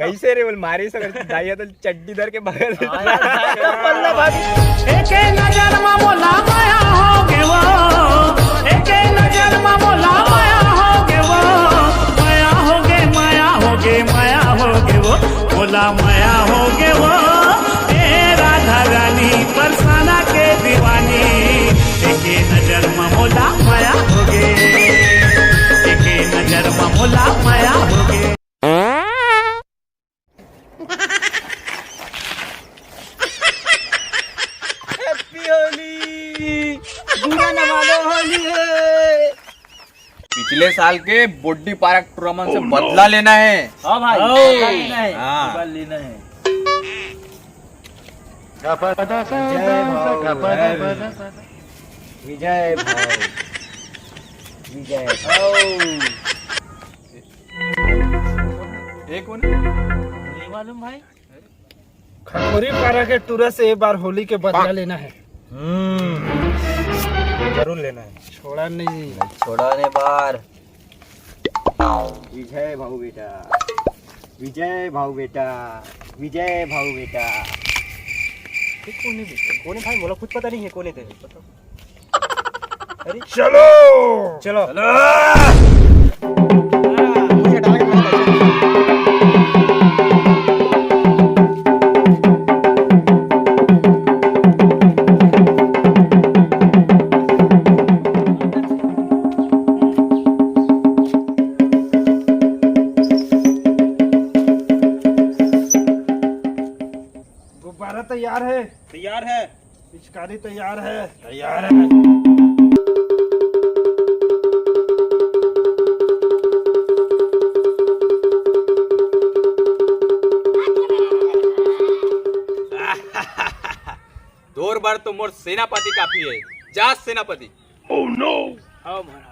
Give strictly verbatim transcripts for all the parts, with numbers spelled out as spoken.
कैसे रे बोल मारे सकर दाई तो चड्डी धर के बगल। एके नजर म मोला माया होगे वो, एके नजर म मोला माया होगे वो, माया होगे, माया होगे, माया होगे वो, मोला माया होगे वो, ए राधा रानी बरसाना के दीवानी, एके नजर म मोला माया होगे, एके नजर म मोला माया होगे। Happy होली। बुरा न मानो, होली है। पिछले साल के बोड्डी पार्क टूर्नामेंट से बदला लेना है। हाँ भाई, बदला लेना है। हाँ। बदला लेना है। विजय भाव, विजय भाव, विजय भाव। ये कौन है? नहीं मालूम भाई। खखोरी पारा के टूरा से एक बार होली के बदला लेना है। हम्म, जरूर लेना है। छोड़ा नहीं। छोड़ा ने बार। विजय भाऊ बेटा, विजय भाऊ बेटा, विजय भाऊ बेटा। ये कौन है बेटा? कौन है भाई? मोला कुछ पता नहीं है, कौन है तेरे? अरे चलो, चलो। गुब्बारा तैयार है। तैयार है। पिचकारी तैयार है। तैयार है। तोर बर तो मोर सेनापति काफी है। जा सेनापति। Oh no! आओ महाराज।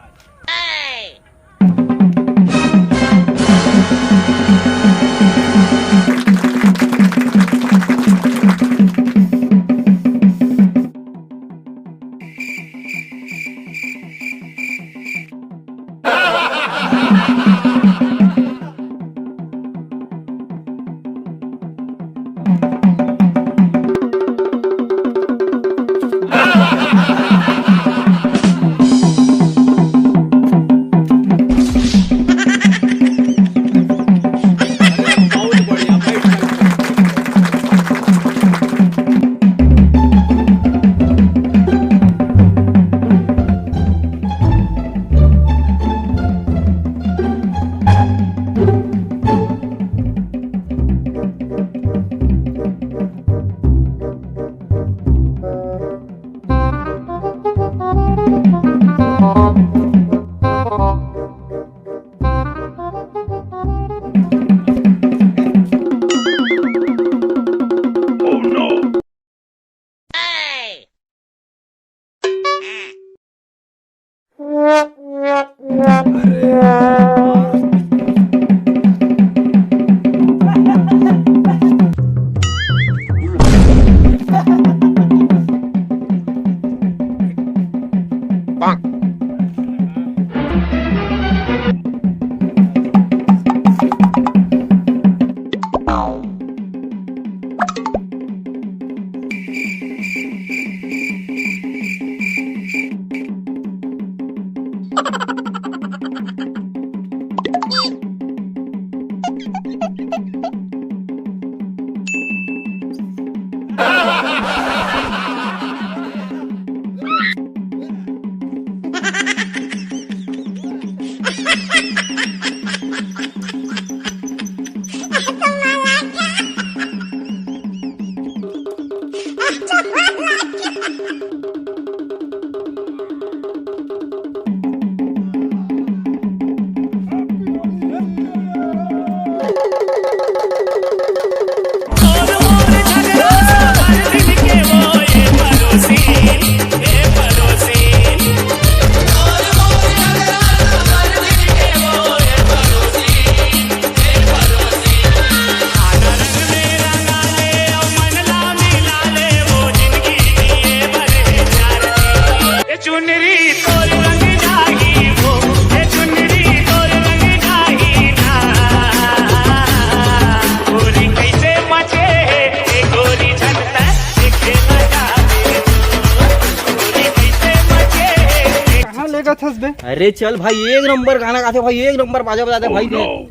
अरे चल भाई, एक नंबर गाना गाथे भाई, एक नंबर बाजा बजाथे भाई।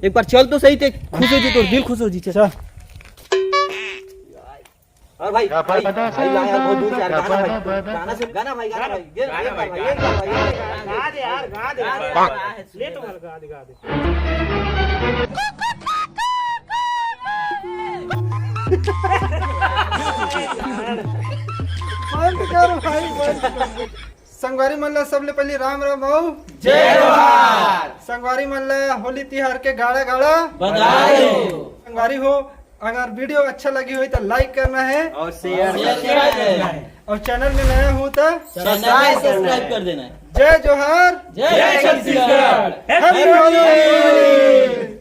एक बार चल तो सही, ते खुश हो जी, तोर दिल खुश हो जी। चल। और भाई, भाई, भाई, भाई, यार, बहुत दूर से यार, गाना भाई, गाना सुन, गाना भाई, गाना भाई, ये, ये भाई, भाई, ये भाई, ये भाई, गा दे यार, गा दे यार। लेट वाला गा दे, गा दे। बंद कर भाई, बंद कर। संगवारी मन ला सबले पहली राम राम भाऊ। जय जोहार। संगवारी मन ला होली तिहार के गाड़ा गाड़ा बधाई हो। संगवारी हो, अगर वीडियो अच्छा लगी होही तो लाइक करना है और शेयर करना है। और चैनल में नया हो तो सब्सक्राइब कर देना है। जय जोहार। जय छत्तीसगढ़। Happy Holi।